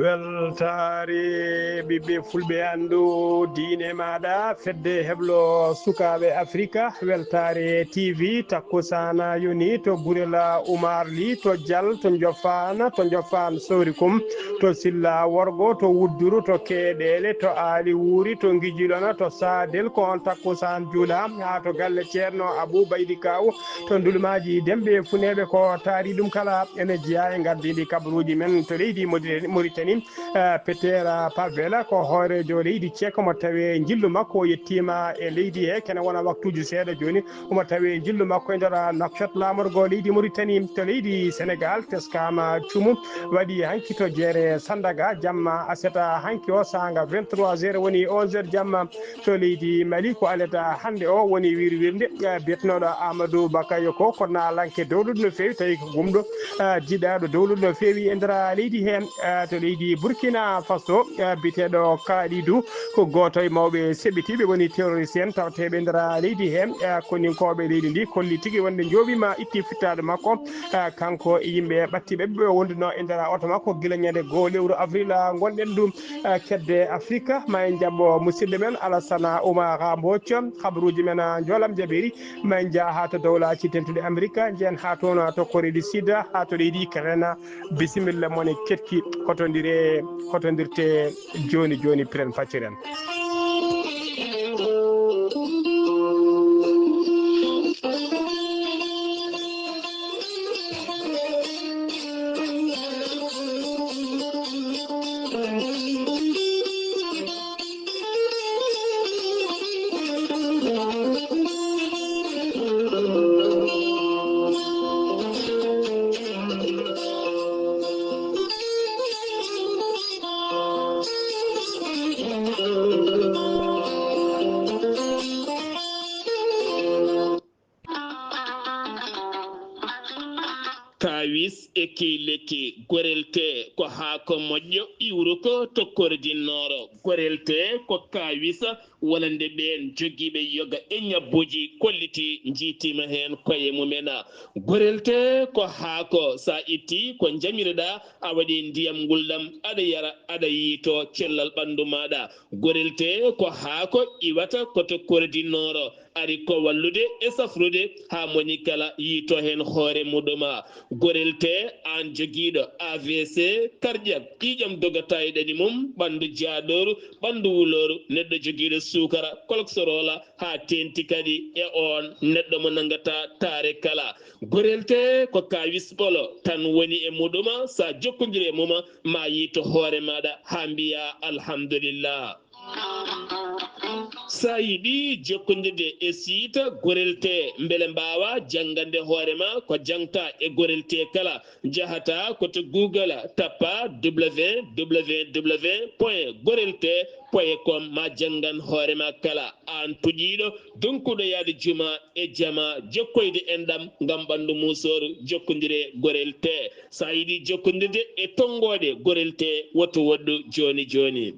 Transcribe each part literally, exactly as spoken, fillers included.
Weltaare ɓiɓɓe fulɓe, anndu diine maaɗa, fedde heblo sukaaɓe Afrika, Weltaare T V, takkusaana yoni to Gurel Umar Li, to Jal, to Njofaan, to Njofaan Sowrikum, to Silla Worgo, to Wudduru, to Keeɗeele, to Aali Wuuri, to Ngijilona, to Saadel, ko on takkusaan juula, haa to galle Ceerno Abuu Baydi Kaaw, to Ndulmaaji Demɓe Funeeɓe, ko taari ɗum kala ene jeyaa e ngardiiɗi kabaruuji men to leydi Mauritanie. Mauritanie, eh, Peter Pavela ko hooreejo leydi Ceek mo tawee njillu makko o yettiima e leydi he, kene wona waktuuji seeɗa jooni, omo tawee njillu makko e nder Nouakchott, laamorgo leydi Mauritanie. To leydi Senegal, teskaama cumu waɗi hanki to jeere Sandaga, jamma aseta hanki o, saanga vingt-trois heures woni onze heures jamma. To leydi Mali, ko aleta hannde o woni wirwirnde, eh, biyetenooɗo Amadou Bakayoko, ko naalanke dowluɗo no feewi, tawi ko gumɗo, eh, jiɗaaɗo dowluɗo no feewi e nder leydi he. Eh, to leydi Burkina Faso, eh, biyeteeɗo Kalidou, ko gooto e mawɓe seɓɓitiiɓe woni terroriste en tawteeɓe e nder leydi he. Eh, koninkooɓe leydi ndi kolli tigi wonde njooɓiima, itti fittaaɗo makko, eh, kanko e yimɓe ɓattiiɓe ɓe o wonduno e nder oto makko gila ñande goo lewru avril, ah, ngonɗen ɗum. Eh, kedde Afrika, ma en jaɓɓo musidɗo men Alassane Oumar Mbodj. Habaruuji men, ah, njoolam jaɓiri, ma en njah haa to Dowlaaji Dentuɗi Amerika, njehen haa toon, ah, to Corée du Sud, haa to leydi Ukraine. Bisimilla mon e keɗki, hotondire, hotondirte jooni jooni, piren pacciren. Kaawis e key lekki, gorel tee ko haako moƴƴo, iwruko to kordinnoro. Gorel tee ko kaawis wonande ɓeen jogiiɓe yoga e ñabbuuji kollitii, njiitiima heen koye mumen. Gorel tee ko haako, so a ittii ko njamiriɗaa, a waɗii ndiyam ngulɗam, aɗa yara, aɗa yiytoo cellal ɓanndu maaɗa. Gorel tee ko haako iwata ko to kordinnoro, ari ko wallude e safrude haa moni kala yiytoo heen hoore muɗum. Gorel tee, aan jogiiɗo A V C cardiaque, ƴiiƴam dogataa e ɗani mum, ɓanndu jaaɗooru, ɓanndu wulooru, neɗɗo jogiiɗo suukara, koloksoroola, haa teeŋti kadi e oon neɗɗo mo nanngataa taare kala. Gorel tee ko kaawis ɓolo tan woni e muɗum, so a jokkondirii e mum, ma yiyto hoore maaɗa haa mbiyaa alhamdulillah. So a yiɗii jokkondirde e siita Gorel tee, mbele mbaawaa janngande hoore ma ko jaŋtaa e Gorel tee kala, njahataa ko to Google, tappaa W W W point gorel tee point com, ma janngan hoore ma kala. Aan puƴiiɗo, donkuɗo yahde juma e jama, jokkoyde enɗam ngam ɓanndu muusooru, jokkondiree Gorel tee. So a yiɗii jokkondirde e tonngooɗe Gorel tee, woto woɗɗu jooni jooni.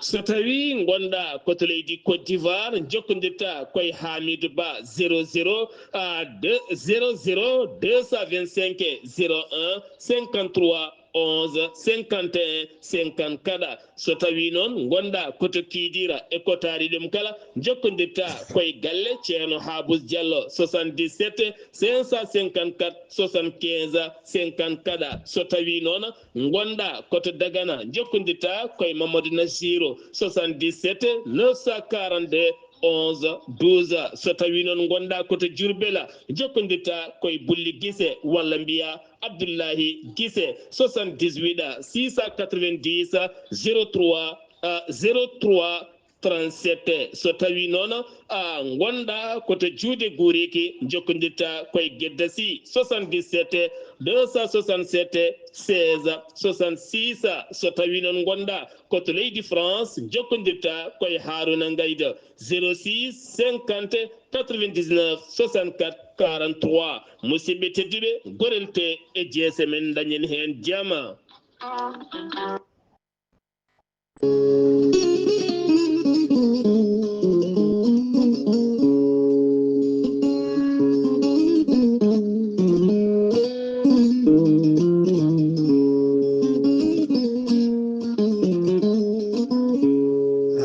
So tawii ngonɗaa ko to leydi Côte d'Ivoire, njokkondirtaa koye Hamidou Ba, zéro zéro, ah, deux, zéro zéro deux cent vingt-cinq zéro un cinquante-trois onze cinquante et un cinquante-quatre. So tawii noon ngonɗaa ko to Kidira e ko taari ɗum kala, njokkondirtaa koye galle Ceerno Habous Diallo, soixante-dix-sept cinq cent cinquante-quatre soixante-quinze cinquante-quatre. So tawii noon ngonɗaa ko to Dagana, njokkondirtaa koye Mamadou Nassirou, soixante-dix-sept neuf cent quarante-deux onze douze. So tawii noon ngonɗaa ko to Diourbel, njokkondirtaa koye Bulli Gise walla mbiyaa Abdoulahi Gise, soixante-dix-huit six cent quatre-vingt-dix zéro trois, euh, zéro trois trente-sept. So tawii noon a ngonɗaa ko to juuɗe guureeki, njokkondirta koye Gedda Sy, soixante-dix-sept deux cent soixante-sept seize soixante-six. So tawii noon ngonɗaa ko to leydi France, njokkondirta koye Haaruna Ngayda, zéro six cinquante quatre-vingt-dix-neuf soixante-quatre quarante-trois. Musidɓe tedduɓe, gorel tee e jeese men, dañen heen jama.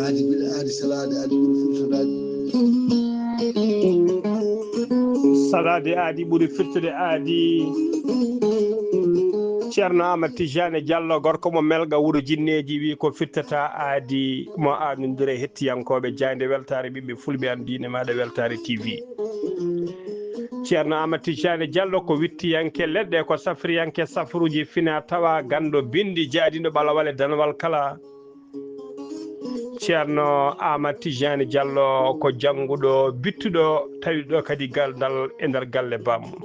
Aadi bil aadi, salaade aadi ɓuri firtude aadi. Salaade aadi ɓuri firtude aadi. Ceerno Aamadu Tijaani Jallo, gorko mo Melga, wuro Jinneeji, wi ko firtata aadi mo aadondire hettiyankooɓe. Jaaynde weltaare ɓiɓɓe fulɓe, am diine maaɗa weltaare T V. Ceerno Aamadu Tijaani Jallo ko wittiyanke leɗɗe, ko safriyanke safruuji fina tawa, ganndo binndi, jaadiiɗo ɓalawal e danwal kala. Ceerno Aamadu Tijaani Jallo ko jannguɗo, bittuɗo, tawiɗo kadi ganndal e nder galle bammum.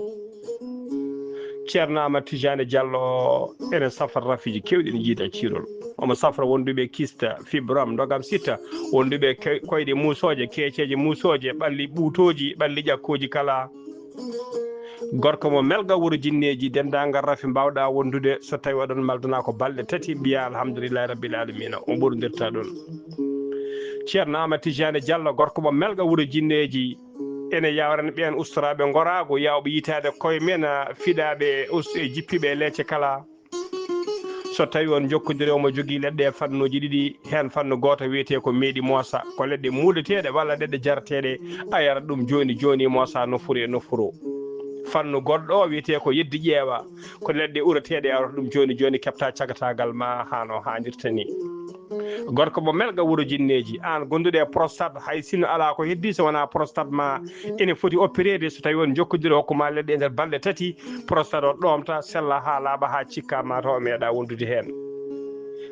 Ceerno Aamadu Tijaani Jallo ene safra rafiiji keewɗi, ene jiida ciirol. Omo safra wonduɓe kista, fibrom, ndogam sita, wonduɓe ke-, koyɗe muusooje, keeceeje muusooje, ɓalli ɓuutooji, ɓalli ƴakkooji kala. Gorko mo Melga, wuro Jinneeji, denndaangal rafi mbaawɗaa wondude, so tawii oɗon maldana ko balɗe tati, mbiyaa alhamdulillahi rabbil aalamiina, o ɓorndirta ɗon. Ceerno Aamadu Tijaani Jallo, gorko mo Melga, wuro Jinneeji, ene yawrani ɓeen ustoraaɓe ngoraagu, yaawɓe yitaade koye men, fiɗaaɓe us-, e jippiiɓe e leece kala. So tawii on njokkondiri, omo jogii leɗɗe e fannuuji ɗiɗi, heen fannu gooto wiyetee ko meeɗi moosa, ko leɗɗe muuleteeɗe walla leɗɗe jarateeɗe, a yarat ɗum jooni jooni, moosa nofuru e nofuru. Fannu goɗɗo o wiyetee ko yeddi ƴeewa, ko leɗɗe ureteeɗe, a yarata ɗum jooni jooni, keɓta cagataagal ma haa no haanirta ni. Gorko mo Melga, wuro Jinneeji, aan gonduɗo e prostate, hay sinno alaa ko heddii so wonaa prostate ma ene foti opéreede. So tawii on njokkondiri, hokku ma leɗɗe e nder balɗe tati, prostate o ɗoomta, sella haa laaɓa, haa cikka ma taw meeɗa wondude heen.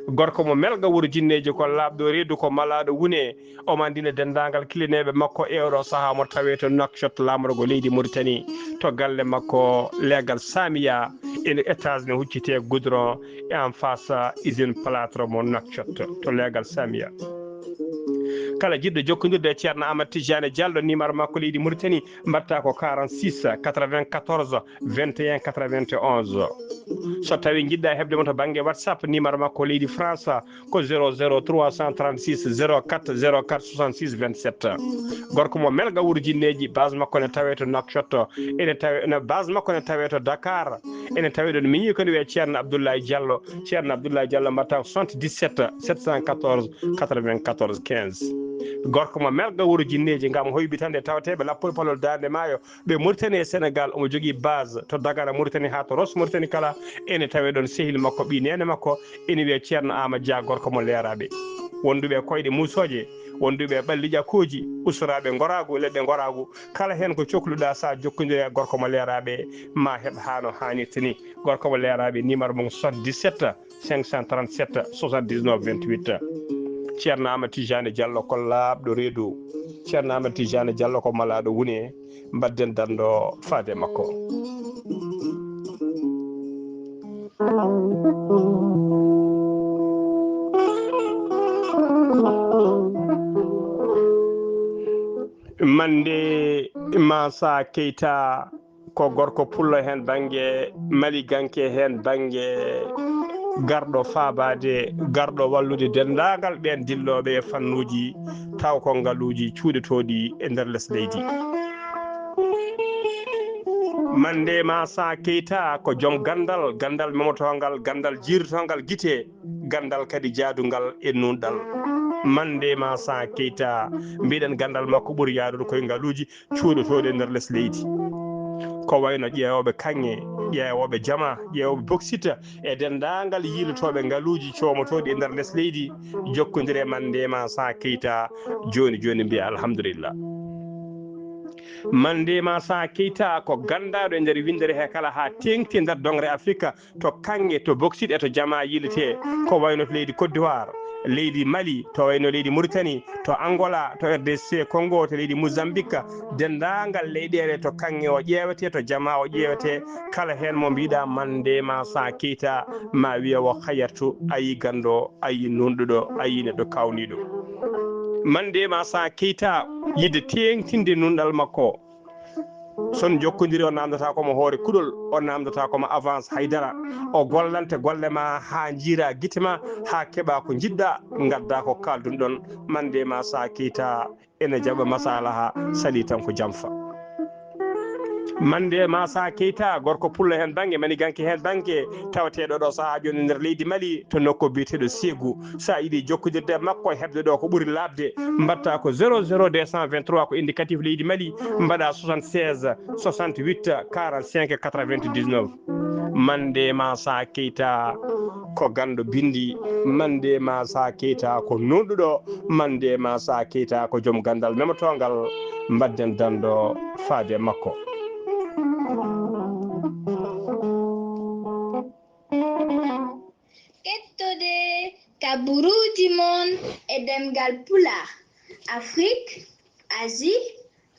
Gorko mo Melga, wuro Jinneeji, ko laaɓɗo reedu, ko malaaɗo wune. Omo anndina denndaangal kilineeɓe makko e oɗo sahaa mo tawee to Nouakchott, laamorgo leydi Mauritanie, to galle makko leegal Samiya, ene étage ne huccitee goudron, e en face usine plâtre mo Nouakchott, to leegal Samiya. Kala jiɗɗo jokkondirde e Ceerno Aamadu Tijaani Jallo, numéro makko leydi Mauritanie, mbaɗta ko quarante-six quatre-vingt-quatorze vingt et un quatre-vingt-onze. So tawii njiɗɗa heɓde mo to bannge WhatsApp, numéro makko leydi France ko zéro zéro trois cent trente-six zéro quatre zéro quatre soixante-six vingt-sept. Gorko mo Melga, wuro Jinneeji, base makko ne tawee to Nouakchott, ene tawe-, no, base makko ne tawee to Dakar, ene tawee ɗon miñi ko ne wiyee Ceerno Abdoulaye Diallo. Ceerno Abdoulaye Diallo, mbaɗta ko soixante-dix-sept sept cent quatorze quatre-vingt-quatorze quinze. Gorko mo Melga, wuro Jinneeji, ngam hoybitande tawteeɓe lappol palol Daande Maayo, ɓe Mauritanie e Sénégal, omo jogii base to Dagana Mauritanie haa to Ross Mauritanie kala, ene tawee ɗon sehil makko, ɓii neene makko, ene wiyee Ceerno Aama Dia, gorko mo Leeraaɓe. Wonduɓe e koyɗe muusooje, wonduɓe e ɓalli ƴakkooji, usoraaɓe ngoraagu, leɗɗe ngoraagu, kala heen ko cokluɗaa, so a jokkondiri e gorko mo Leeraaɓe, ma heɓ haa no haanirta ni. Gorko mo Leeraaɓe, numéro mum soixante-dix-sept cinq cent trente-sept soixante-dix-neuf vingt-huit. Ceerno Aamadu Tijaani Jallo ko laaɓɗo reedu. Ceerno Aamadu Tijaani Jallo ko malaaɗo wune. Mbaɗden danndo faade makko. Mande Mansa Keita ko gorko pullo heen bannge, maliganke heen bannge, garɗo faabaade, garɗo wallude denndaangal ɓeen dillooɓe e fannuuji taw ko ngaluuji cuuɗotooɗi e nder les leydi. Mande Mansa Keita ko joom ganndal, ganndal memotoongal, ganndal jiirtoongal gite, ganndal kadi jaadungal e nuunɗal. Mande Mansa Keita, mbiɗen ganndal makko ɓuri yaadude koye ngaluuji cuuɗotooɗi e nder les leydi. Ko wayno ƴeewooɓe kaŋŋe, ƴeewooɓe jama, ƴeewooɓe boksita e denndaangal yiilotooɓe ngaluuji coomotooɗi e nder les leydi, jokkondire Mande Mansa Keita jooni jooni, mbiya alhamdulillah. Mande Mansa Keita ko ganndaaɗo e nder winndere he kala haa teeŋti e nder doŋre Afrika, to kaŋŋe, to boksite e to jama yiilete, ko wayno to leydi Côte d'Ivoire, leydi Mali, to wayno leydi Mauritanie, to Angola, to R D C Congo, to leydi Mozambique, denndaangal leyɗeele to kaŋŋe o ƴeewetee, to jamaa o ƴeewetee, kala heen mo mbiɗa Mandema Sa Keita, ma wiya o hayartu, a yii ganndo, a yii nuunɗuɗo, a yii neɗɗo kaawniiɗo. Mandema Sa Keita, yiɗde teeŋtinde nuunɗal makko. So on njokkondiri, o naamndataa ko mo hoore kuɗol, o naamndataa ko mo avance haydara. O gollante golle ma haa njiira gite ma, haa keɓa ko njiɗɗa, ngadda ko kaaldun ɗon. Mandema Sa Keita ene jaɓa masalaha, sali tan ko jamfa. Mandema Sa Keita, gorko pullo heen bannge, maniganke heen bannge, tawateeɗo ɗo sahaa jooni nder leydi Mali, to nokku biyeteeɗo Ségou. So a yiɗi jokkondirde e makko, heɓde ɗo ko ɓuri laaɓde, mbaɗta ko zéro zéro deux cent vingt-trois, ko indicatif leydi Mali, mbaɗa soixante-seize, soixante-huit, quarante-cinq, quatre-vingt-dix-neuf. Mandema Sa Keita ko ganndo binndi, Mandema Sa Keita ko nuunɗuɗo, Mandema Sa Keita ko joom ganndal memotoongal, mbaɗden danndo faade makko. Kettode kabaruuji mon e ɗemngal Pulaar, Afrik, Asie,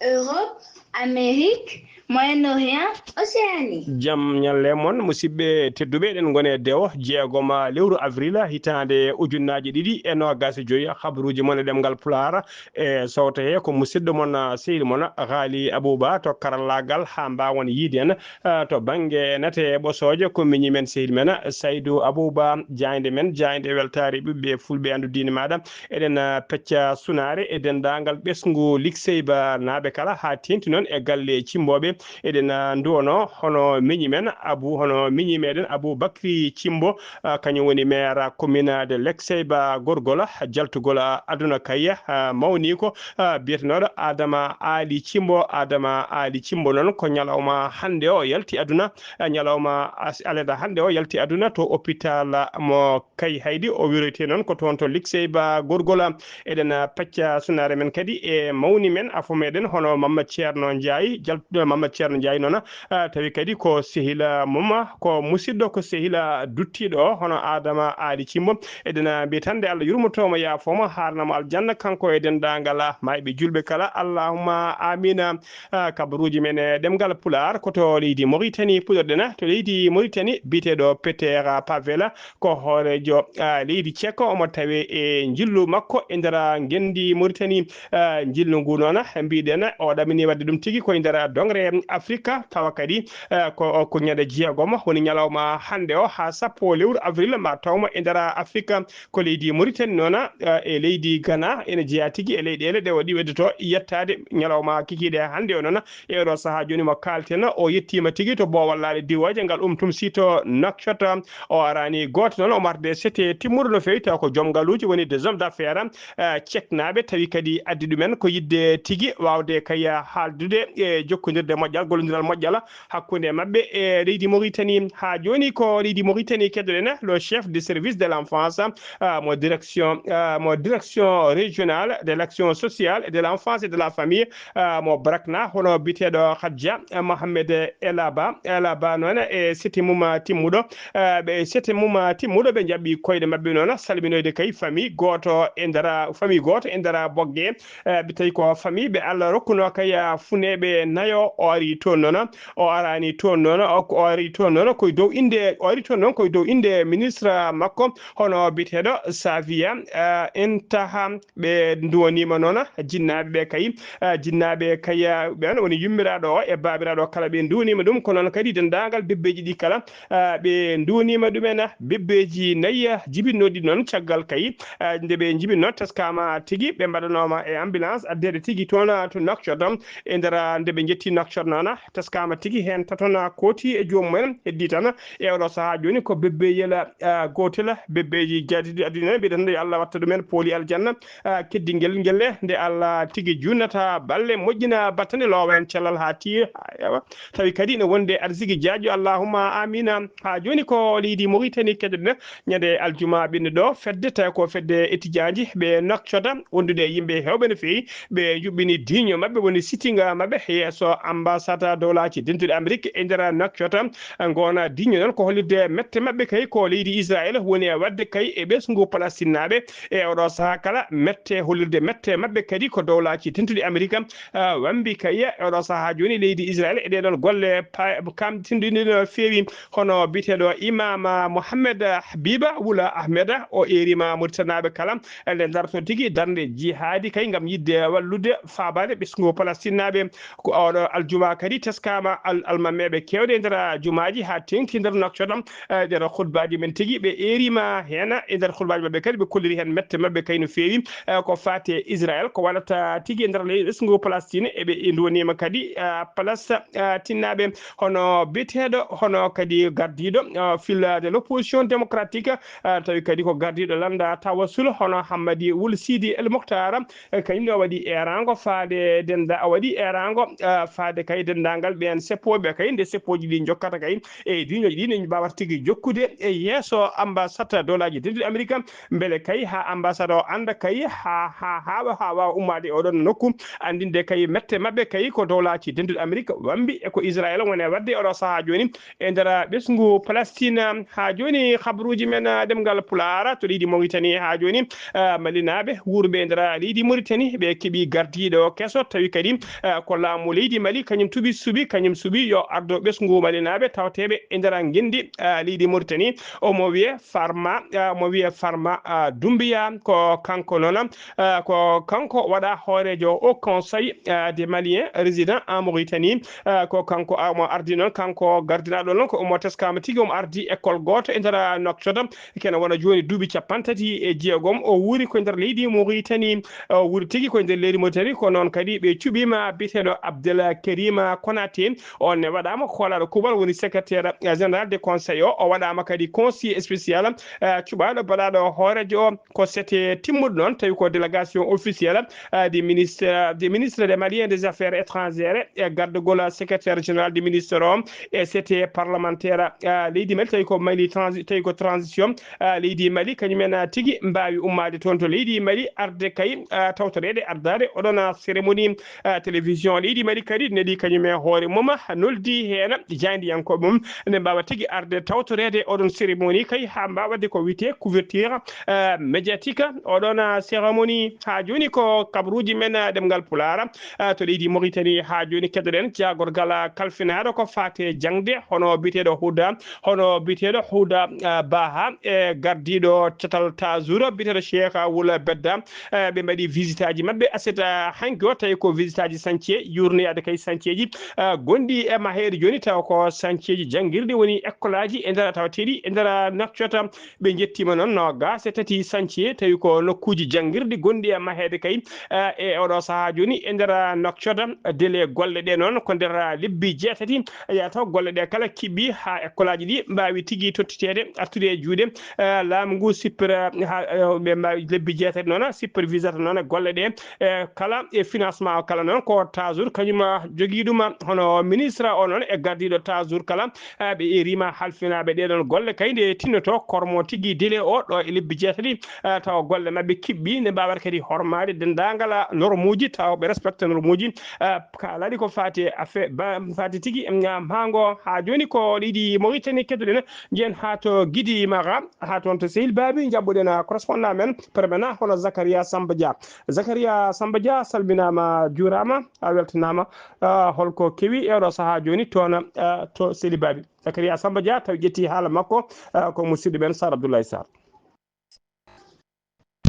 Europe, Amérique, Moyen-Orient, Océanie. Jam ñalle mon, musidɓe tedduɓe, eɗen ngoni e dewo jeegom lewru avril hitaande ujunnaaji ɗiɗi e noogaas e joy. Habaruuji mon e ɗemngal Pulaar e sowto he ko musidɗo mon, sehil mon, Ghali Abouba to karallaagal haa mbaawon yiide en. Ah, to bannge nate ɓosooje, ko miñi men, sehil men, Saydou Abouba, jaaynde men, jaaynde weltaare ɓiɓɓe fulɓe, anndu diine maaɗa. Eɗen, ah, pecca sunaare e denndaangal ɓesngu Likseyba naaɓe kala, haa teeŋti noon e galle Cimmbooɓe. Eɗen, ah, nduwonoo hono miñi men Abou, hono miñi meɗen Abou Bakri Cimbo, ah, kañum woni maire commune de Likseyba gorgol, jaltugol, ah, aduna kay, ah, mawni ko ah, biyetenooɗo Adama Ali Cimbo. Adama Ali Cimbo noon ko ñalawma hannde o yalti aduna, ah, ñalawma as-, aleda hannde o yalti aduna to hôpital mo Kayhayɗi. O wiroyte noon ko toon to Likseyba gorgol. Eɗen, ah, pecca sunaare men kadi e mawni men afo meɗen hono Mamma Ceerno Njaay, jaltuɗo Mamma Ceerno Njaay noon, ah, tawi kadi ko sehila mum, ko musidɗo, ko sehila duttiiɗo o, hono Adama Ali Cimbo. Eɗen, ah, mbiya tan nde Allah yurmoto mo, yaafo mo, haarna mo aljanna, kanko e denndaangal, ah, maayɓe juulɓe kala. Allahumma amina. Ah, kabaruuji men e ɗemngal Pulaar ko to leydi Mauritanie puɗorɗen. To leydi Mauritanie, biyeteeɗo Peter Pavela ko hooreejo, ah, leydi Ceko, omo tawee e njillu makko e nder ngenndi Mauritanie. Ah, njillu ngu noon, mbiɗen, o ɗamini waɗde ɗum tigi ko e nder doŋre Afrika, tawa kadi, ah, ko, ko ñande jeegom woni ñalawma hannde o haa sappo lewru avril, ma tawmo e nder Afrika. Ko leydi Mauritanie noon, ah, e leydi Ghana ene jeyaa tigi e leyɗeele ɗe waɗi weddoto yettaade ñalawma kikiiɗe hannde o noon. E oɗo sahaa jooni mo kaalten, o yettiima tigi to boowal laaɗe diwooje ngal umtum sii to Nouakchott. O araani gooto noon, omo arde sete timmuɗo no feewi, taw ko joom ngaluuji woni des hommes d'affaires, eh, ceknaaɓe, tawi kadi addi ɗumen ko yiɗde tigi waawde kay haaldude e jokkondirde moƴƴal, gollondiral moƴƴal hakkunde maɓɓe e leydi Mauritanie. Haa jooni ko leydi Mauritanie keddoɗen, le chef du service de l'enfance, ah, mo direction, ah, mo direction régionale de l'action sociale et de l'enfance et de la famille, ah, mo Brakna, hono biyeteeɗo Khadja Mohamed Elaba. Elaba noon e sete mum timmuɗo, ah, ɓe sete mum timmuɗo, ɓe njaɓɓi koyɗe maɓɓe noon salminoyde kay famille gooto e nder, famille gooto e nder Bogge. Eh, ɓe tawi ko famille ɓe Allah rokkuno kay, ah, funeeɓe nayo. O ari toon noon, o araani toon noon, o, o ari toon noon koye dow innde, o ari toon noon koye dow innde ministre makko, hono biyeteeɗo Savia, eh, Intaha. Ɓe nduwoniima noon jinnaaɓe ɓe kay, eh, jinnaaɓe kay, eh, ɓeen woni yummiraaɗo o e baabiraaɗo o kala, ɓe nduwoniima ɗum. Ko noon kadi denndaangal bebbeeji ɗi kala, ah, ɓe nduwniima ɗumen, ah, bebbeeji nayi, ah, jibinooɗi noon caggal kay, ah, nde ɓe njibinno, teskaama tigi, ɓe mbaɗanooma e ambulance, addeede tigi toon, ah, to Nouakchott, e nder, ah, nde ɓe njetti Nouakchott noon, ah, teskaama tigi heen tato na kooti e joomum en, heddii tan e oɗo sahaa jooni ko bebbeyel, ah, gootel, bebbeeji jaadiiɗi aduna, mbiɗen yo Allah watta ɗumen pooli aljanna, ah, keddingel ngel, nde Allah tigi junnata balle, moƴƴina battane, loowa en cellal haa tiiɗi, ewa. Tawi kadi ina wonde arsigi jaaƴo, allahumma amina. Haa jooni ko leydi Mauritanie keɗoɗen, ñande aljuma ɓennuɗo fedde, tawi ko fedde etijaaji ɓe Nouakchott, wondude e yimɓe heewɓe no feewi, ɓe yuɓɓini diiño maɓɓe, woni sitting maɓɓe yeeso amba Sata dowlaaji dentuɗi Amerik e nder Nouakchott, ngona diño noon ko hollirde mette maɓɓe kay ko leydi Israel woni e waɗde kay e ɓesngu Palestinnaaɓe. E oɗo sahaa kala mette, hollirde mette maɓɓe kadi ko dowlaaji dentuɗi Amerik, ah, wambi kay e oɗo sahaa jooni leydi Israel e ɗee ɗoon golle pa-, kamtinɗiɗe no feewi, hono biyeteeɗo Imam Mohammed Habiba Wula Ahmed, o eeriima Mauritaniiɓe kala nde darto tigi darnde jihaadi kay ngam yiɗde wallude faabaade ɓesngu Palestinnaaɓe. Ko oɗo aljuma kadi teskaama al-, almameeɓe keewɗe e nder jumaaji haa teŋti nder Nouakchott, eh, nder khutbaaji men tigi ɓe eeriima heen. E nder khutbaaji maɓɓe kadi ɓe kolliri heen mette maɓɓe kay no feewi, eh, ko faati e Israel, ko waɗata tigi e nder leydi ɓesngu Palestine. E ɓe ndoniima kadi, eh, Palestinnaaɓe hono biyeteeɗo, hono kadi gardiiɗo, eh, fil de l'opposition démocratique, eh, tawi kadi ko gardiiɗo lannda Tawasul, hono Hammadi Wul Sidi El Mokhtar, eh, kañum ne o waɗi eeraango faade dennda-, o waɗi eeraango, eh, faade kay denndaangal ɓeen seppooɓe kay, nde seppooji ɗi njokkata kay e diñooji ɗi ne mbaawata tigi jokkude e yeeso ambassade dowlaaji dentuɗi Amerik, mbele kay haa ambassade o annda kay haa, haa, haa, haa waawa ummaade e oɗon nokku, anndinde kay mette maɓɓe kay ko dowlaaji dentuɗi Amerik wambi e ko Israel woni e waɗde oɗo sahaa jooni e nder ɓesngu Palestine. Haa jooni, habruuji men, ah, ɗemngal Pulaar to leydi Mauritanie. Haa jooni, ah, Malinaaɓe wuurɓe e nder leydi Mauritanie, ɓe keɓi gardiiɗo keso, tawi kadi, ah, ko laamu leydi Mali, kañum tuɓi suɓi, kañum suɓi yo ardo ɓesngu Malinaaɓe tawteeɓe e nder ngenndi, ah, leydi Mauritanie. Omo wiyee Farma, ah, omo wiyee Farma, ah, Doumbouya, ko kanko noon, ah, ko kanko waɗa hooreejo Haut Conseil, ah, des Maliens résidant en Mauritanie. Ah, ko kanko, ah, omo ardi noon, kanko gardinaaɗo noon, ko omo teskaama tigi, omo ardi école gooto e nder Nouakchott. Kene wona jooni duuɓi capanɗe tati e jeegom, o wuuri ko e nder leydi Mauritanie, o wuuri tigi ko e nder leydi Mauritanie. Ko noon kadi ɓe cuɓiima biyeteeɗo Abdel Karim Konaté, on ne waɗaama koolaaɗo kuuɓal, woni secrétaire général de conseil o, o waɗaama kadi conseiller spécial, eh, cuɓaaɗo baɗaaɗo hooreejo o. Ko sete timmuɗo noon, tawi ko délégation officielle, ah, du ministère, du ministre des Maliens des Affaires étrangères e gardagol secrétaire général du ministère o, e sete parlementaire, ah, leydi Mali, tawi ko Mali transi-, tawi ko transition, ah, leydi Mali, kañum en, ah, tigi mbaawi ummaade toon to leydi Mali, arde kay, ah, tawtoreede ardaade oɗon, ah, cérémonie, ah, télévision leydi Mali kadi neli kañum e hoore mum, ah, noldi heen jaayndiyankooɓe mum, nde mbaawa tigi arde tawtoreede oɗon cérémonie kay haa mbaawa waɗde ko wiyetee couverture, eh, médiatique, oɗon, eh, cérémonie. Haa jooni ko kabruuji men, eh, ɗemngal Pulaar, eh, to leydi Mauritanie. Haa jooni keɗoɗen jaagorgal, eh, kalfinaaɗo ko faati e jaŋde, hono biyeteeɗo Huda, hono biyeteeɗo Huda, eh, Baha, e gardiiɗo catal Tazour, biyeteeɗo Cheikh Wul Bedda. Eh, ɓe mbaɗi visitaaji maɓɓe aset, eh, hanki o, tawi ko visitaaji chantier, yuurnoyaade kay chantierji, eh, gonɗi e maheede jooni, tawa ko chantierji janngirɗi woni école aji e nder, tawa teeɗi e nder Nouakchott. Ɓe njettiima noon noogaas e tati chantier, tawi ko nokkuuji janngirɗi gonɗi e maheede kay, eh, e oɗo sahaa jooni e nder Nouakchott. Délai golle ɗe noon ko nder lebbi jeetati, yahata golle ɗe kala kiɓɓi haa école aji ɗi mbaawi tigi tottiteede, artude e juuɗe, eh, laamu ngu, super, eh, ha, eh, ɓe mbaawi lebbi jeetati noon, supervisata noon golle ɗe, eh, kala e financement o kala noon ko Tazour kañum, ah, jogii ɗum, ah, hono ministre o noon e gardiiɗo Tazour kala, ah, ɓe eeriima halfinaaɓe ɗee ɗoon golle kay nde tinnoto kormo tigi délai o ɗo e lebbi jeetati, ah, tawa golle maɓɓe kiɓɓi nde mbaawata kadi hormaade denndaangal, ah, normuuji, tawa ɓe respecte normuuji, ah, kaalaaɗi ko faati e affaire ba-, faati tigi, em, ah, haa ngo, haa jooni ko leydi Mauritanie keddoɗen, njiyen haa to Gidi Mara, haa toon to Sehil Baabi, njaɓɓuɗen, ah, correspondant men, permanent, hono Zakaria Samba Dia. Zakaria Samba Dia, salminaama, juuraama, a weltanaama. Ah, holko kewi e oɗo sahaa jooni toon, ah, to Sehil Baabi? Zakaria Samba Dia, tawi ƴetti haala makko, ah, ko musidɗo men Sar Abdoulaye Sarr.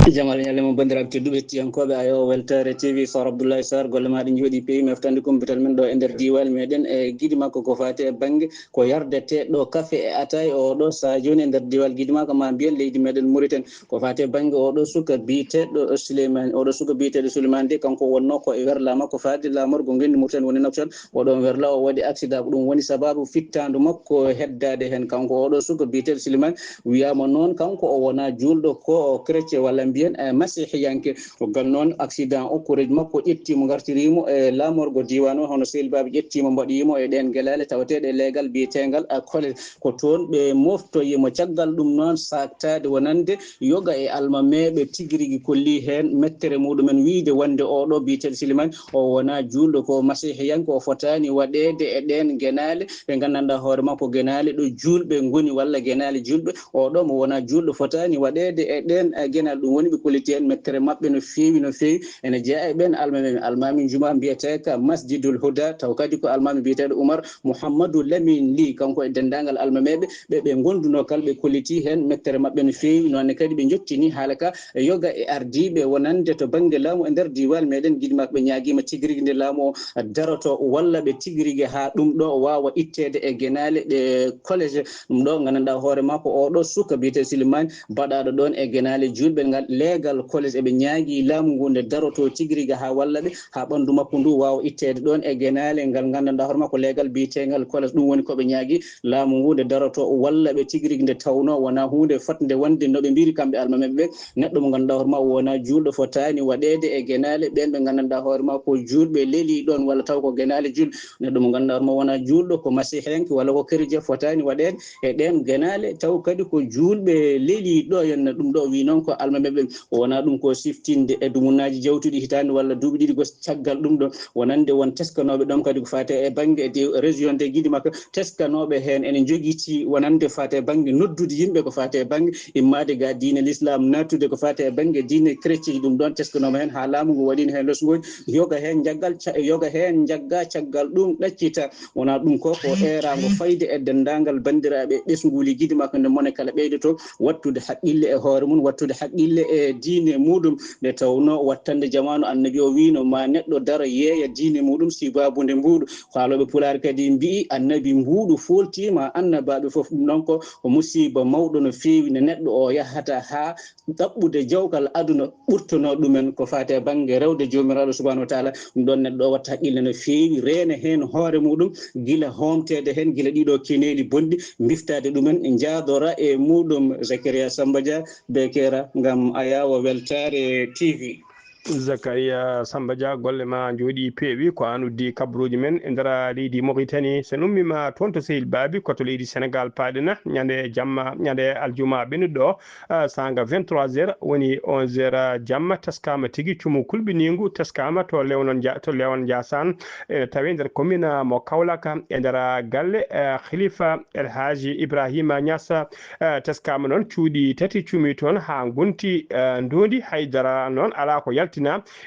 Jamal ñalle mo banndiraaɓe tedduɓe hettiyankooɓe Ayo Weltaare T V, Sar Abdoulaye Sarr, golle maa ɗe njooɗii peewi, meftande kumpital men ɗo e nder diiwal meɗen e Gidi Makko ko faati e bannge ko yardeteeɗo kafe e ataay oɗo sahaa jooni e nder diiwal Gidi Makko, ma mbiyen leydi meɗen Mauritanie. Ko faati e bannge oɗo suka biyeteeɗo Souleymane, oɗo suka biyeteeɗo Souleymane de, kanko wonnoo ko e werlaa makko faade laamorgo ngenndi Mauritanie woni Nouakchott. Oɗon werlaa o waɗi accident, ko ɗum woni sabaabu fittaandu makko heddaade heen. Kanko oɗo suka biyeteeɗo Souleymane wiyaama noon, kanko o wonaa juulɗo, ko o chrétien walla mbiyen, eh, masihiyanke. Ko gal noon, accident o, koreeji makko ƴettii mo, ngartirii mo e laamorgo diiwaan o, hono sehil Baabi ƴettii mo, mbaɗii mo e ɗeen genaale tawateeɗe e leegal biyeteengal, eh, collège. Ko toon ɓe moftoyi mo. Caggal ɗum noon, saaktaade wonande yoga e almameeɓe tigi rigi kollii heen mettere muɗumen, wiyde wonde oɗo biyeteeɗo Silimani o wonaa juulɗo, ko masihiyanke, o fotaani waɗeede e ɗeen genaale. Ɓe nganndanɗaa hoore makko genaale ɗo juulɓe ngoni walla genaale juulɓe. Oɗo mo wonaa juulɗo fotaani waɗeede e ɗeen, eh, genaale. Ɗum woni ɓe kolliti heen mettere maɓɓe no feewi, no feewi. Ene jeyaa e ɓeen almameeɓe, almaami juma mbiyeteeka Masjidul Huda, taw kadi ko almaami biyeteeɗo Umar Muhammadu Lamin Li, kanko e denndaangal almameeɓe ɓe, ɓe ngondunoo kala, ɓe kolliti heen mettere maɓɓe no feewi. Noon ne kadi ɓe njottini haala ka e yoga e ardiiɓe wonande to bannge laamu e nder diiwaan meɗen, giɗo makko ɓe ñaagiima tigi rigi nde laamu o daroto walla ɓe tigi rigi haa ɗum ɗo waawa itteede e genaale ɗe collège. Ɗum ɗo nganndanɗaa hoore makko oɗo suka biyeteeɗo Silimani baɗaaɗo ɗoon e genaale juulɓe ngal leegal collège, eɓe ñaagii laamu ngu nde darotoo tigi rigi haa walla ɓe, haa ɓanndu makko ndu waawa itteede ɗoon e genaale ngal nganndanɗaa hoore makko leegal biyeteengal collège. Ɗum woni ko ɓe ñaagii laamu ngu nde darotoo walla ɓe tigi rigi nde tawnoo wonaa huunde fotnde wonde no ɓe mbiri kamɓe almameeɓe ɓe. Neɗɗo mo nganndanɗaa hoore makko wonaa juulɗo fotaani waɗeede e genaale ɓeen ɓe nganndanɗaa hoore makko ko juulɓe lelii ɗoon walla taw ko genaale juulɓe. Neɗɗo mo nganndanɗaa hoore makko wonaa juulɗo, ko masihiyanke walla ko kerijee fotaani waɗeede e ɗeen genaale, taw kadi ko juulɓe lelii ɗo. Henna ɗum ɗo wi noon ko almameeɓe ɓe. O wonaa ɗum ko siftinde e dumunnaaji jawtuɗi hitaande walla duuɓi ɗiɗi gos caggal ɗum ɗo, wonande won teskanooɓe ɗoon kadi ko faati e bannge de région de Guidimak, teskanooɓe heen ene njogiti wonande faati e bannge noddude yimɓe ko faati e bannge immaade ga diine l'islam, nattude ko faati e bannge diine chrétien. Ɗum ɗoon teskanooɓe heen haa laamu ngu waɗiino heen losngooji, yoga heen njaggal ca-, yoga heen njagga caggal ɗum ɗaccita. Wonaa ɗum ko, ko eeraango fayde e denndaangal banndiraaɓe ɓesnguuli Guidimak nde mone kala ɓeydoto wattude haqqille e hoore mum, wattude haqqille e diine muɗum, nde tawnoo wattande jamaanu annabi o wiino ma neɗɗo daro yeeya diine muɗum sibaabu nde mbuuɗu. Haalooɓe pulaar kadi mbi'i annabi mbuuɗu fooltiima, annabaaɓe fof. Ɗum noon ko, ko musiiba mawɗo no feewi nde neɗɗo o yahata haa ɗaɓɓude jawkal aduna ɓurtonoo ɗumen ko faati e bannge rewde Joomiraaɗo Subhaanahu wa Taala. Ɗum ɗoon neɗɗo o watta haqqille no feewi, reena heen hoore muɗum, gila hoomteede heen, gila ɗiɗo keneeli bonɗi, mbiftaade ɗumen, njaadora e muɗum. Zakaria Samba Dia, Bekera, ngam Ayawa Weltaare T V. Zakaria Samba Dia, golle ma njooɗi peewi, ko aan uddi kabaruuji men e nder leydi Mauritanie. So en ummiima toon to Sehil Baabi, ko to leydi Senegaal paaɗen, ñande jamma, ñande aljuma ɓennuɗo, ah, saanga vingt-trois heures woni onze heures jamma, teskaama tigi cumu kulɓiniingu, teskaama to Leewon Nja-, to Leewon Njaasaan, ene tawee nder commune mo Kaolack, e nder galle, eh, Khalifa El Hadji Ibrahima Niass, eh, teskaama noon cuuɗi tati cumi toon haa ngonti, eh, ndoondi, haydara noon alaa ko yaltina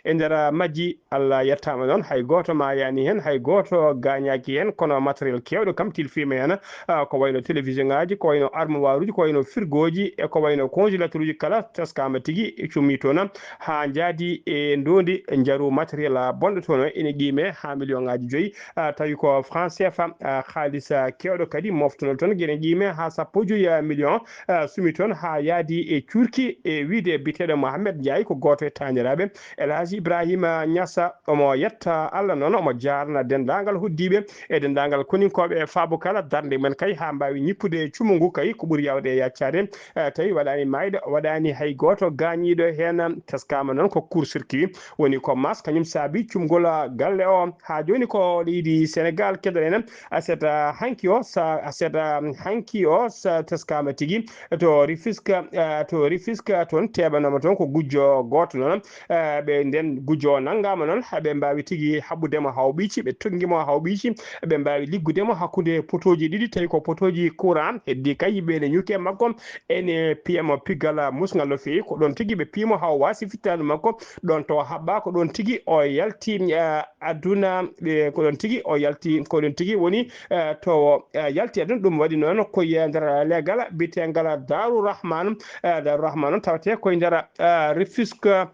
e nder majji. Allah yettaama noon, hay gooto maayaani heen, hay gooto gaañaaki heen, kono matériel keewɗo kam tilfiima heen, ah, ko wayno télévision ngaaji, ko wayno armoire uji, ko wayno frigo ji, e ko wayno congélateur uji kala teskaama tigi, cummi toon haa njaadi e ndoondi njaru matériel bonɗo toon, ene qiime haa million ngaaji joyi, ah, tawi ko franc C F A, ah, haalis, ah, keewɗo kadi moftono toon, ene qiime haa sappo e joyi million, ah, sumi toon haa yaadi e cuurki, e wiyde biteeɗo Mohamed Ndiaye, ko gooto e taaniraaɓe El Hadji Ibrahima Niass. Omo yetta Allah noon, omo jaarna denndaangal hoddiiɓe e denndaangal koninkooɓe e faabo kala darnde men kay haa mbaawi ñippude cumu ngu kay ko ɓuri yaawde e yaccaade. Eh, tawi waɗaani maayɗo, waɗaani hay gooto gaañiiɗo heen. Teskaama noon ko court circuit woni ko mas kañum saabi cumgol galle o. Haa jooni ko leydi Senegaal keɗoɗen. Aset, ah, hanki o sa, aset, ah, hanki o sa teskaama tigi to Rufisque, ah, to Rufisque toon teɓanaama toon ko gujjo gooto noon. Eh, ɓe nden gujjo o nanngaama noon, ɓe mbaawi tigi haɓɓude mo hawɓiiji, ɓe tonngi mo hawɓiiji, ɓe mbaawi liggude mo hakkunde potooji ɗiɗi, tawi ko potooji courant, heddi kay yimɓe ene ñuuki e makko, ene piya mo piggal musngal no feewi, ko ɗoon tigi ɓe piyi mo haa o waasi fittaandu makko, ɗoon to haɓɓa, ko ɗoon tigi o yalti, eh, aduna, ɓe, ko ɗoon tigi o yalti, ko ɗoon tigi woni, eh, to, eh, yalti aduna. Ɗum waɗi noon ko e nder leegal biyeteengal Daaru Rahman, eh, Daaru Rahman noon tawetee ko e nder, eh, Rufisque,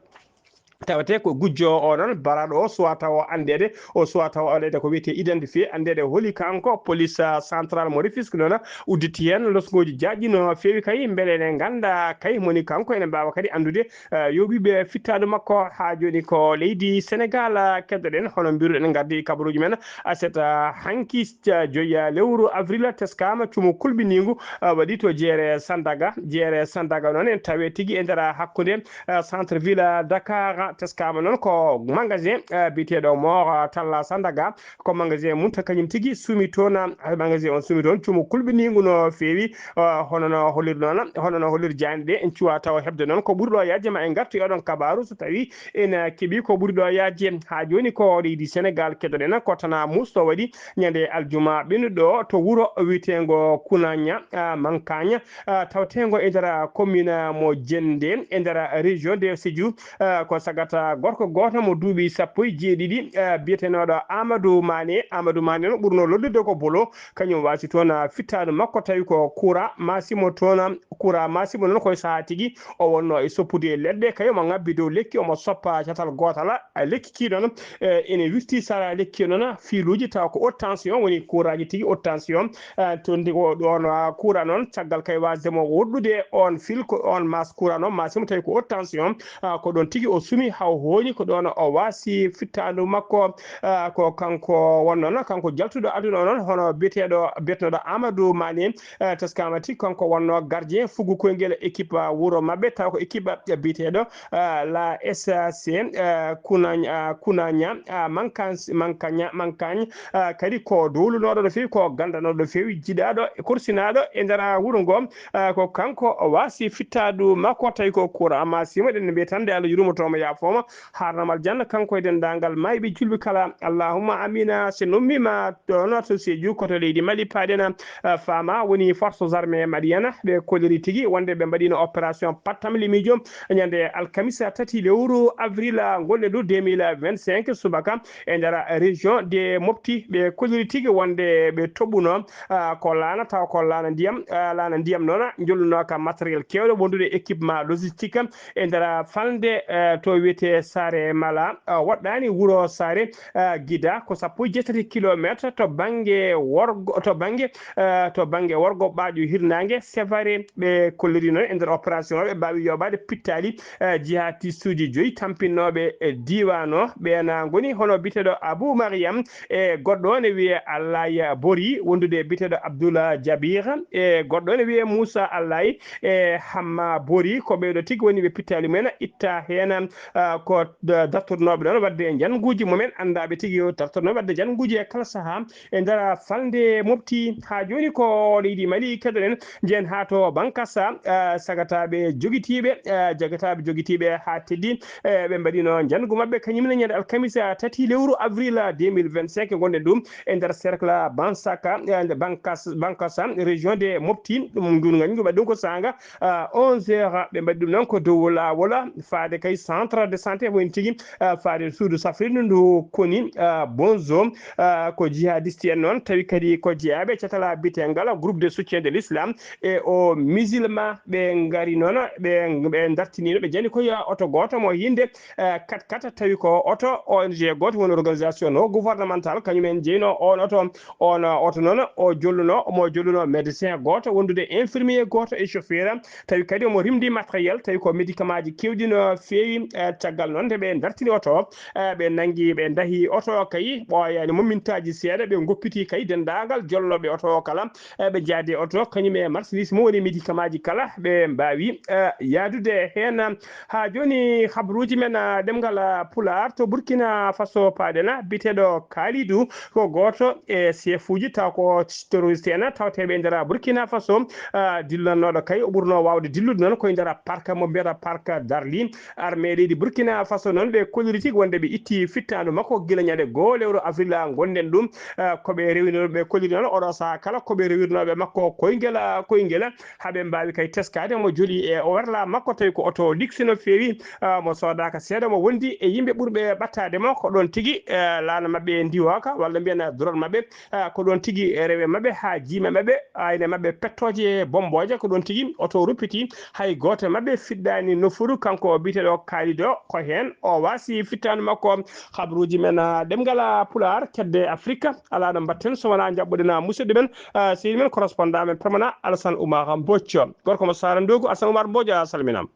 Tawete ko gujjo o noon, baraɗo o suwa taw o anndeede, o suwa taw o waɗeede ko wiyetee identifié, anndeede holi kanko. Police, ah, central mo Rufisque noon udditi heen losngooji jaajɗi no feewi kay, mbele ene ngannda kay moni kanko, ene mbaawa kadi anndude, ah, yo ɓiɓɓe fittaandu makko. Haa jooni ko leydi Senegaal, ah, keddoɗen, hono mbiruɗen ngardi kabaruuji men. Aset, ah, hanki, ah, joyi, ah, lewru avril, teskaama cumu kulɓiniingu, ah, waɗi to jeere Sandaga. Jeere Sandaga noon en tawe tigi e nder, ah, hakkunde, ah, centre ville, ah, Dakar. Teskaama noon ko magasin, ah, biyeteeɗo Mor, ah, Talla Sandaga. Ko magasin mum to kañum tigi sumi toon, ah, magasin on sumi toon cumu kulɓiniingu no feewi, ah, hono no holliri noon, hono no holliri jaaynde ɗe. En cuwa taw heɓde noon ko ɓuri ɗo yaajde, ma en ngartu e oɗon kabaaru so tawi ene keɓi ko ɓuri ɗo yaajde. Haa jooni ko leydi Senegaal keɗoɗen, ko Tana Mousse to waɗi ñande aljuma ɓennuɗo to wuro wiyeteengo Kunaña, ah, Mankaña, ah, tawteengo e nder commune mo Jennde, e nder région de Sédhiou. Ah, ko sagata gorko gooto mo duuɓi sappo e jeeɗiɗi, ah, biyetenooɗo Amadou Mané. Amadou Mané no ɓurno lollude ko Bolo, kañum waasi toon, ah, fittaandu makko tawi ko courant maasimo toon, ah, courant maasimo noon koye sahaa tigi o wonno e soppude leɗɗe, kay omo ŋabbi dow lekki, omo soppa catal gootal, ah, lekki ki noon, eh, ene wirti sara lekki noon, fiiluuji tawa ko haute tension woni courant ji tigi haute tension. Ah, to ndi o ɗoon, ah, courant noon, caggal kay waasde mo woɗɗude on fil, ko on maas courant noon, maasimo tawi ko haute tension, ah, ko ɗoon tigi o sumi, haw hooñi, ko ɗoon o waasi fittaandu makko. Ah, ko kanko wonno noon, kanko jaltuɗo aduna o noon, hono biyeteeɗo, biyeteeɗo Amadou Mané, ah, teskaama tigi kanko wonno gardien fuggu koyngel équipe, ah, wuro maɓɓe, tawa ko équipe, ah, biyeteeɗo, ah, la S A C, ah, Kunañ-, ah, Kunaña, ah, Mankan-, Mankaña, Mankañ, ah, kadi ko dowlunooɗo no feewi, ko ganndanooɗo no feewi, jiɗaaɗo e korsinaaɗo e nder wuro ngo. Ah, ko kanko o waasi fittaandu makko, tawi ko courant maasimo, eɗen mbiya tan nde Allah yurmoto mo, yaafoo mo, haarnam aljanna, kanko e denndaangal maayɓe julɓe kala. Allahumma amina. So en ummiima ɗoon to Sédhiou, ko to leydi Mali paaɗen, ah, faama woni forces armées maliennes, ɓe kolliri tigi wonde ɓe mbaɗiino opération pattamli miijo ñande alkamisa tati lewru avril, ah, ngonɗen ɗo deux mille vingt-cinq subaka e nder région de Mopti. Ɓe kolliri tigi wonde ɓe toɓɓuno, ah, ko laana, tawa ko laana ndiyam, ah, laana ndiyam noon jolluno ka matériel keewɗo wondude équipement logistique e nder falnde, eh, to wiyetee Saare Mala, ah, woɗɗaani wuro Saare, ah, Gida, ko sappo e jeetati kilometre to bannge worgo, to bannge, eh, to bannge worgo ɓaaƴo hirnaange Sevare. Ɓe kolliri noon e nder opération o, ɓe mbaawi yooɓaade pittaali, eh, jihadistuuji joyi tampinnooɓe e diiwaan o. Ɓeen ngoni hono biyeteeɗo Abou Mariam, e goɗɗo o ne wiyee Allaye Bori, wondude e biyeteeɗo Abdoula Jabir, e goɗɗo o ne wiyee Moussa Allaye, e Hamma Bori. Ko ɓeeɗo tigi woni ɓe pittaali mumen itta heen, ah, ko da-, dartornooɓe ɗoon waɗde njannguuji mumen, anndaaɓe tigi dartornooɓe waɗde njannguuji e kala sahaa e nder falnde Mopti. Haa jooni ko leydi Mali keɗoɗen, njehen haa to Bankasa, ah, sagataaɓe jogitiiɓe, ah, jagataaɓe jogitiiɓe haa teddi, eh, ɓe mbaɗino njanngu maɓɓe kañum ne ñande alkamisa tati lewru avril deux mille vingt-cinq, ngonɗen ɗum e nder cercle Bansaka, eh, Bankas-, Bankasa, région de Mopti. Ɗum ngun njanngu ɓe ɗum ko saanga, ah, onze heures. Ɓe mbaɗi ɗum noon ko dow laawol faade kay centre de santé mo en tigi, ah, faade suudu safrirdu ndu koni, ah, Bonzo. Ah, ko jihadiste en noon, tawi kadi ko jeyaaɓe e catal biyeteengal groupe de soutien de l'islam e o musulman. Ɓe ngari noon, ɓe, ɓe dartiniino, ɓe jani ko yo oto gooto mo hinnde, eh, kat kat, tawi ko oto O N G gooto, woni organisation non gouvernemental, kañum en jeyno on oto. On oto noon o jolluno, omo jolluno médecin gooto, wondude infirmier gooto e chauffeur, tawi kadi omo rimdi matériel, tawi ko médicament ji keewɗi no feewi. Eh, caggal noon nde ɓe dartini oto, eh, ɓe nanngi, ɓe ndahi oto o kay, ɓooyaani mo mintaaji seeɗa, ɓe ngoppiti kay denndaangal jolnooɓe oto o kala, eh, ɓe njaadi e oto, kañum e marchandise mum woni médicament ji kala, ɓe mbaawi, eh, yahdude heen. Haa jooni, habruuji men, ah, ɗemngal, ah, Pulaar, to Burkina Faso paaɗen, biyeteeɗo Kalidou, ko gooto e seefuuji taw ko terroriste en tawteeɓe e nder Burkina Faso, ah, dillannooɗo kay, o ɓurnoo waawde dillude noon ko e nder parc mo mbiyata parc Darli. Armée leydi Burkina Faso noon, ɓe kolliri tigi wonde ɓe itti fittaandu makko gila ñande goo lewru avril, ah, ngonɗen ɗum. Ah, ko ɓe rewinoo, ɓe kolliri noon oɗo sahaa kala ko ɓe rewirnooɓe makko koyngel, ah, koyngel, haa ɓe mbaawi kay teskaade mo joli e o werla makko, tawi ko oto luxe no feewi, ah, mo soodaaka seeɗa, mo wondi e yimɓe ɓurɓe ɓattaade mo. Ko ɗoon tigi, eh, laana maɓɓe ndiwooka, walla mbiyen drone maɓɓe, ah, ko ɗoon tigi rewe maɓɓe haa jiime maɓɓe, ayne maɓɓe pettooje bombooje, ko ɗoon tigi oto ruppiti, hay gooto maɓɓe fiɗɗaani nofuru. Kanko biyeteeɗo Kalidou Ɗo ko heen o waasi fittaandu makko. Habruuji men, ah, ɗemngal, ah, Pulaar, kedde Afrika, alaa no mbaɗten so wonaa njaɓɓuɗen, ah, musidɗo men, ah, sehil men, correspondant men permanent, Alassane Oumar Mbodj. Gorko mo Saara Ndoogu, Alassane Oumar Mbodj, a salminaama.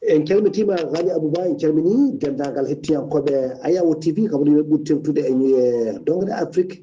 En calmitiima, Ghali Abou Ba, en calminii denndaangal hettiyankooɓe Ayawo T V, kamɓe ne ɓuri tewtude e, e Dongre Afrique.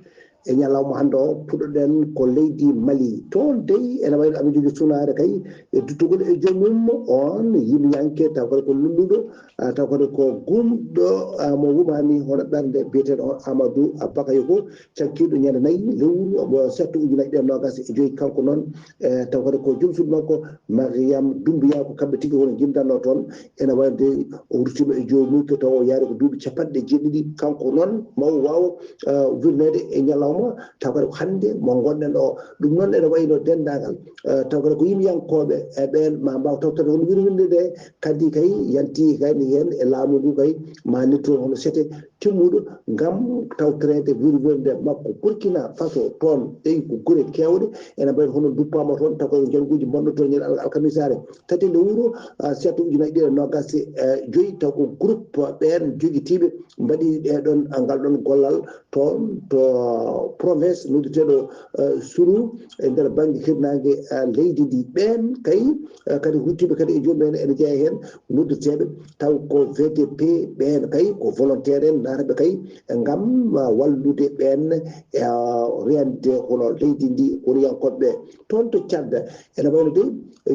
E ñalawma hannde o, puɗɗoɗen ko leydi Mali. Toon dey, ene wayi no aɓe njogii sunaare kay, e duttugol e joomum, oon yimyanke, taw kadi ko lulluɗo, ah, taw kadi ko gumɗo, ah, mo wumaani hono ɓernde, biyeteeɗo on Amadou Bakayoko, cakkiiɗo ñande nayi lewru, mo septembre ujunaaji ɗiɗi e noogas e joyi. Kanko noon, eh, taw kadi ko joom suudu makko, Mariam Doumbouya, ko kamɓe tigi woni jimdanno toon. Ene wayi de o ruttiima e joomum, ko taw o yaari ko duuɓi capanɗe jeeɗiɗi. Kanko noon, ma o waaw, eh, wirneede e ñalawma, taw kadi ko hannde mo ngonɗen o. Ɗum noon ene wayi no denndaangal, eh, taw kadi ko yimɓeyankooɓe e ɓeen ma mbaaw tawtorde hono wirwirnde nde, kadi kay yanti kay ni heen e laamu ngu kay ma nittoon hono sete timmuɗo ngam tawtoreede wirwirnde makko. Burkina Faso, toon tawi ko gure keewɗe, ene mbayi hono duppaama toon, taw ko jannguuji mbanno toon ñande al-, alkamisaare tati lewru, ah, septembre ujunaaji ɗiɗi e noogas e joyi, taw ko groupe ɓeen jogitiiɓe mbaɗi ɗee ɗoon, ah, ngal ɗoon gollal toon to province nodduteeɗo, ah, Suru e nder bannge hirnaange, ah, leydi ndi. Ɓeen kay, ah, kadi ruttiiɓe kadi e joomum en ene jeyaa heen nodduteeɓe taw ko V D P ɓeen kay ko volontaire en naataɓe kay ngam, ah, wallude ɓeen e, ah, reenude hono leydi ndi, woniyankooɓe ɓe. Toon to Tchad, ene wayno de,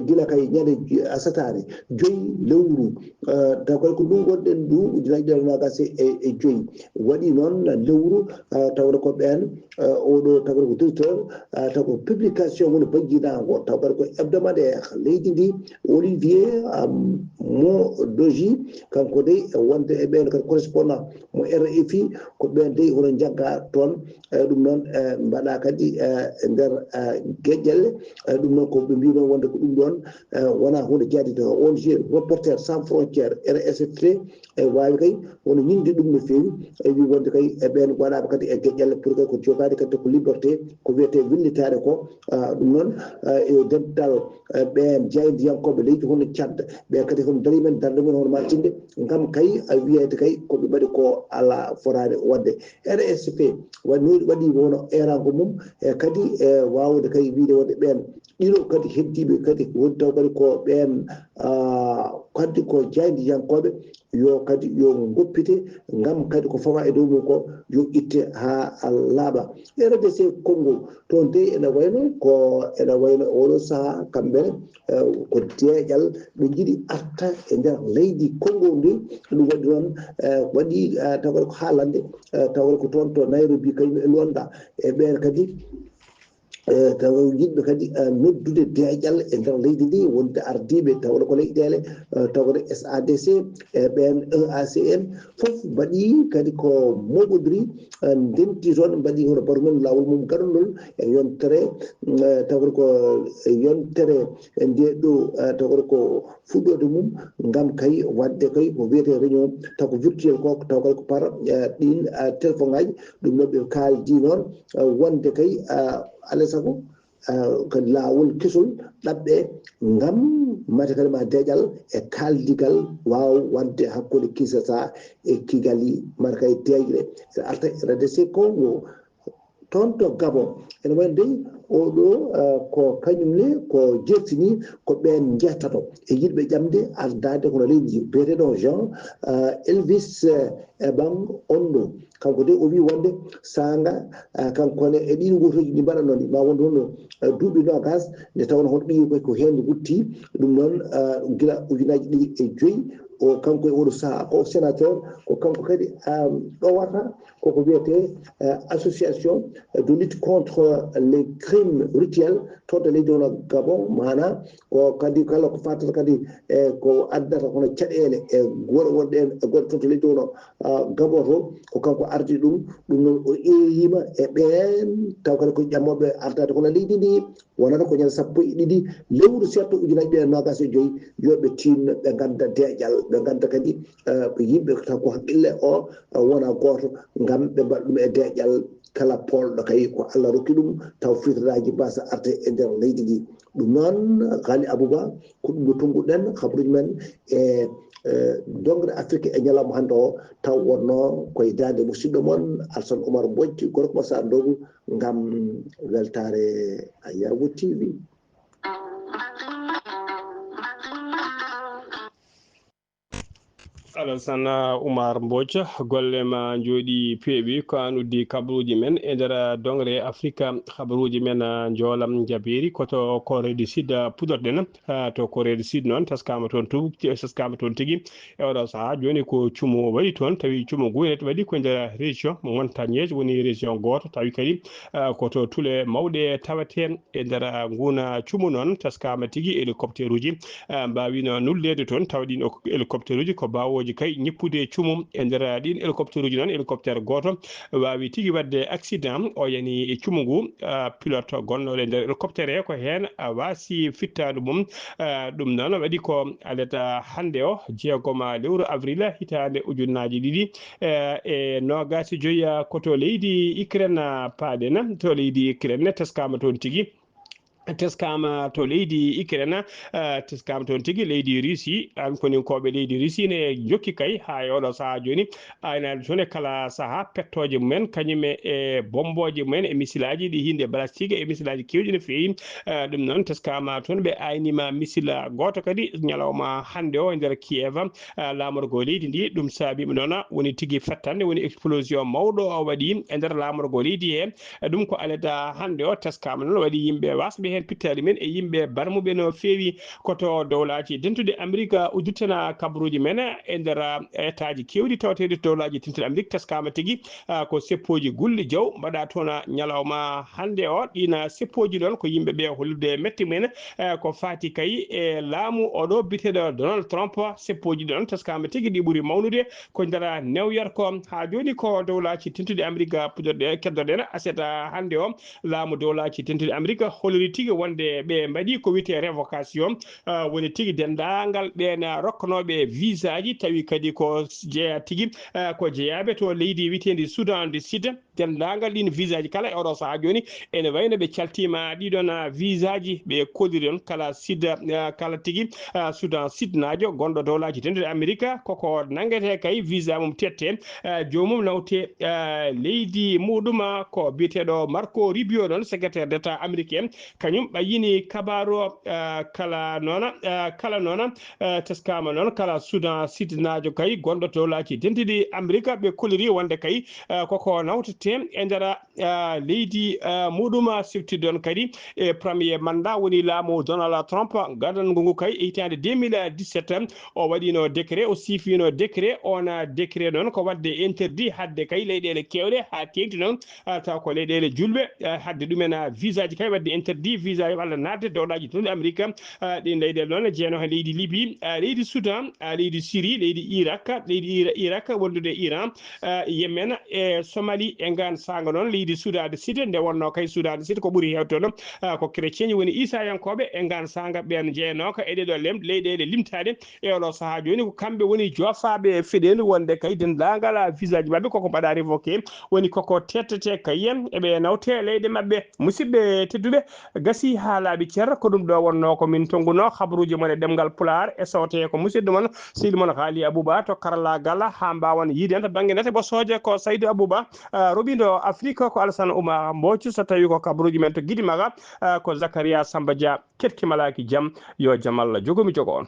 gila kay ñande asataare joyi lewru, ah, taw kay ko ndu ngonɗen ndu, ujunaaji ɗiɗi e noogas e, e joyi. Waɗi noon lewru, ah, tawde ko ɓeen, ah, oɗo tawde ko directeur, ah, taw ko publication woni bajjinaango, tawde ko hebdomadaire leydi ndi, Olivier, ah, Modoji, kanko dey wonde e ɓeen kadi correspondant mo R F I, ko ɓeen dey hono njagga toon, eh, ɗum noon, eh, mbaɗa kadi, eh, e nder, eh, geƴƴelle, eh, ɗum noon ko ɓe mbiino wonde ko ɗum ɗoon, eh, wonaa huunde jaadiiɗo. O N G Reporters Sans Frontières, R S F T, e waawi kay woni ñinde ɗum no feewi, e wi wonde kay e ɓeen waɗaaɓe kadi e geƴƴelle pour que ko jogaade kadi ko liberté, ko wiyetee wellitaare ko, ah, ɗum noon, ah, e dental, ah, ɓeen jaayndiyankooɓe leydi hono Tchad, ɓe kadi hono darii men darnde mum hono maatinde, ngam kay a wiyeede kay ko ɓe mbaɗi ko alaa fotaani waɗde. R S P waɗi, waɗi woni eeraango mum, e kadi e waawde kay wiyde wonde ɓeen ɗiɗo kadi heddiiɓe kadi woni taw kadi ko ɓeen, ah, kadi ko jaayndiyankooɓe, yo kadi yo ngoppite ngam kadi ko fawa e dow mum ko yo itte haa laaɓa. E R D C Congo, toon dey ene wayno ko, ene wayno oɗo sahaa kamɓe ne, eh, ko deeƴal ɓe njiɗi arta e nder leydi Congo ndi. Ɗum waɗi noon, eh, waɗi, eh, taw kadi ko haalande, eh, taw kadi ko toon to Nairobi kañum e Luanda. E ɓeen kadi, eh, taw yiɗɓe kadi, eh, noddude deeƴal e nder leydi ndi, wonde ardiiɓe tawde ko leyɗeele, eh, tawde S A D C, e ɓeen E A C N, fof mbaɗi kadi ko moɓodiri, eh, ndenti toon, mbaɗi hono batu mum, laawol mum gaɗunol e yontere, eh, tawde ko e yontere nde ɗo, eh, tawde ko fuɗɗoode mum ngam kay waɗde kay ko wiyetee réunion taw ko virtuel ko, taw kay ko par, eh, ɗiin, eh, téléphone ngaji. Ɗum noon ɓe kaaldi noon, eh, wonde kay, eh, alaa e sago, eh, ko laawol kesol ɗaɓɓe ngam mate kadi ma deeƴal e kaaldigal waawa waɗde hakkunde Kinshasa e Kigali, mate kay deeƴre arta e R D C Congo. Toon to Gabon, ene wayi dey oɗo, eh, ko kañum ne ko jertini ko ɓeen njeetato e yiɗɓe ƴamde ardaade hono leydi ndi, biyeteeɗo Jean, eh, Elvis, eh, Ebang Ondo. Kanko dey o wii wonde saanga, eh, kanko ne e ɗiin wotooji ɗi mbaɗanoo ɗi, ma wonde hono, eh, duuɓi noogas, nde tawnoo hono ɓiyi ko, ko heen rutti. Ɗum noon, eh, gila ujunaaji ɗiɗi e joyi, o kanko e oɗo sahaa ko sénateur, ko kanko kadi, eh, ɗowata koko wiyetee, eh, association de lutte contre les crimes rituels, toon to leydi hono Gabon, maanaa ko kadi kala ko fattata kadi e ko addata hono caɗeele e goɗɗe wonɗe e goɗɗe toon to leydi hono, ah, Gabon to, ko kanko ardi ɗum. Ɗum noon o eeyiima e ɓeen taw kadi ko ƴammooɓe ardaade hono leydi ndi, wonata ko ñande sappo e ɗiɗi lewru septembre ujunaaji ɗiɗi e noogas e joyi, yo ɓe tinno, ɓe ngannda deeƴal, ɓe ngannda kadi, eh, ko yimɓe taw ko hakkille o, eh, wona gooto, ngam ɓe mbaɗa ɗum e deeƴal. Kala poolɗo kay ko Allah rokki ɗum, taw fitiraaji mbasa arde e nder leydi ndi. Ɗum noon, Ghali Abou Ba, ko ɗum ɗo tonnguɗen habruuji men e eh, dongre Afrique e ñalawma hannde o, taw wonno koye daande musidɗo mon Alsan Oumar Mbodj, gorko mo Sar Ndogu, ngam weltaare Yargo T V. Alassane Oumar Mbodj, golle ma njooɗi peewi. Ko an uddi kabaruuji men e nder dongre Afrika. Kabaruuji men, ah, njoolam njabeeri ko to Corée du Sud, ah, puɗorɗen. Ah, to Corée du Sud noon, taskaama toon tu-, taskaama toon tigi. E oɗo sahaa jooni ko cumu waɗi toon, tawi cumu ngu ene waɗi ko e nder région mo Montagnais, woni région gooto, tawi kadi, ah, ko to tule mawɗe tawetee e nder, ah, nguun, ah, cumu noon, taskaama tigi hélicoptère uji, ah, mbaawino nulleede toon, tawa ɗiin ok-, hélicoptère uji ko mbaawooji kay ñippude cumu. E nder, ah, ɗiin hélicoptère uji noon, hélicoptère gooto waawi tigi waɗde accident, o yani e cumu ngu, ah, pilote gonnooɗo e nder hélicoptère he ko heen, ah, waasi fittaandu mum. Ah, ɗum noon waɗi ko alet, ah, hannde o, jeegom lewru avril hitaande ujunnaaji ɗiɗi, eh, e noogaas e joy, ah, ko to leydi Ukraine, ah, paaɗen, to leydi Ukraine teskaama toon tigi. Teskaama to leydi Ukraine, ah, teskaama toon tigi leydi Russie, an koninkooɓe leydi Russie ne njokki kay haa e oɗo sahaa jooni, aynaaɓe toon e kala sahaa pettooje mumen, kañum e, e bommbooje mumen e misilaaji ɗi hinde balastik e misilaaji keewɗi no feewi. Ah, ɗum noon teskaama toon ɓe aynima misila gooto kadi ñalawma hannde o e nder Kiev, ah, laamorgo leydi ndi. Ɗum saabiima noon woni tigi fettande, woni explosion mawɗo o waɗi e nder laamorgo leydi he. Ɗum ko alada hannde o teskaama noon waɗi yimɓe wasɓe heen pittaali men e yimɓe barmuɓe no feewi. Ko to dowlaaji dentuɗi Amerika uddittana kabaruuji men e nder, ah, etaaji keewɗi tawateeɗi to dowlaaji dentuɗi Amerika teskaama tigi, ah, ko seppooji gulɗi jaw mbaɗa toon ñalawma hannde o. Ɗiin seppooji noon ko yimɓe ɓe hollirde metti mumen, eh, ko faati kay e laamu oɗo biyeteeɗo Donald Trump. Seppooji ɗi noon teskaama tigi ɗi ɓuri mawnude ko nder New York. Haa jooni ko dowlaaji dentuɗi Amerika puɗorɗe keddorɗen aset hannde o. Laamu dowlaaji dentuɗi Amerika holliri tigi wonde ɓe mbaɗi ko wiyetee révocation, ah, woni tigi denndaangal ɓeen rokkanooɓe visaaji, tawi kadi ko jeyaa tigi, ah, ko jeyaaɓe to leydi wiyeteendi Soudan du Sud. Denndaangal ɗiin visaaji kala e oɗo sahaa jooni ene wayi no ɓe caltiima ɗiɗon, ah, visaaji ɓe kolliri on kala Sud, ah, kala tigi, ah, Soudan Sud naajo gonɗo dowlaaji dentuɗi Amerika, koko nanngete kay visa mum tette, ah, joomum nawte, ah, leydi muɗum, ah, ko biyeteeɗo Marco Rubio ɗon, secrétaire d'État américain, kañum ɓayyini kabaaru o, ah, kala noona, ah, kala noona, ah, teskaama noon kala Soudan Sud naajo kay gonɗo dowlaaji dentuɗi Amerika ɓe kolliri wonde kay, ah, koko nawtete e nder, ah, leydi, ah, muɗum, ah, sifti ɗon kadi e premier mandat woni laamu Donald Trump gadanngu ngu kay e hitaande deux mille dix-sept. O waɗino décret, o siifino décret, on, ah, décret noon ko waɗde interdit hadde kay leyɗeele keewɗe haa teeŋti noon, ah, taw ko leyɗeele julɓe, ah, hadde ɗumen, ah, visaaji kay waɗde interdit visa yo Allah naatde dowlaaji dentuɗi Amerika. Ah, ɗin leyɗeele noon e jeeno he leydi Libi, ah, leydi Soudan, ah, leydi Syrie, leydi Irak, leydi Ira-, Irak wondude Iran, ah, Yemen e Somalie. E ngaan saanga noon leydi Soudan du Sud, nde wonno kay Soudan du Sud ko ɓuri heewde toon, ah, ko chrétien ji woni Isayankooɓe. E ngaan saanga ɓeen jeenooka e ɗeɗo lem-, leyɗeele limtaaɗe e oɗo sahaa jooni ko kamɓe woni joofaaɓe feɗeendu wonde kay denndaangal, ah, visaaji maɓɓe koko mbaɗa révoqué, woni koko tettete kay en eɓe nawte leyɗe maɓɓe. Musidɓe tedduɓe, gasi haa laaɓi cer, ko ɗum ɗo wonno ko min tonnguno habaruuji mon e ɗemngal Pulaar e sawte ko musidɗo mon sehil mon Haali Abuba to karallaagal haa mbaawan yiide en to bannge nate bosooje ko Saydu Abuba, ah, roɓindo Afrik ko Alassane Oumar Mbooc, so tawi ko kabaruuji men to Gidimaga, ah, ko Zakaria Samba Dia. Keɗki malaaki jam, yo jam Allah jogo mi jogo on.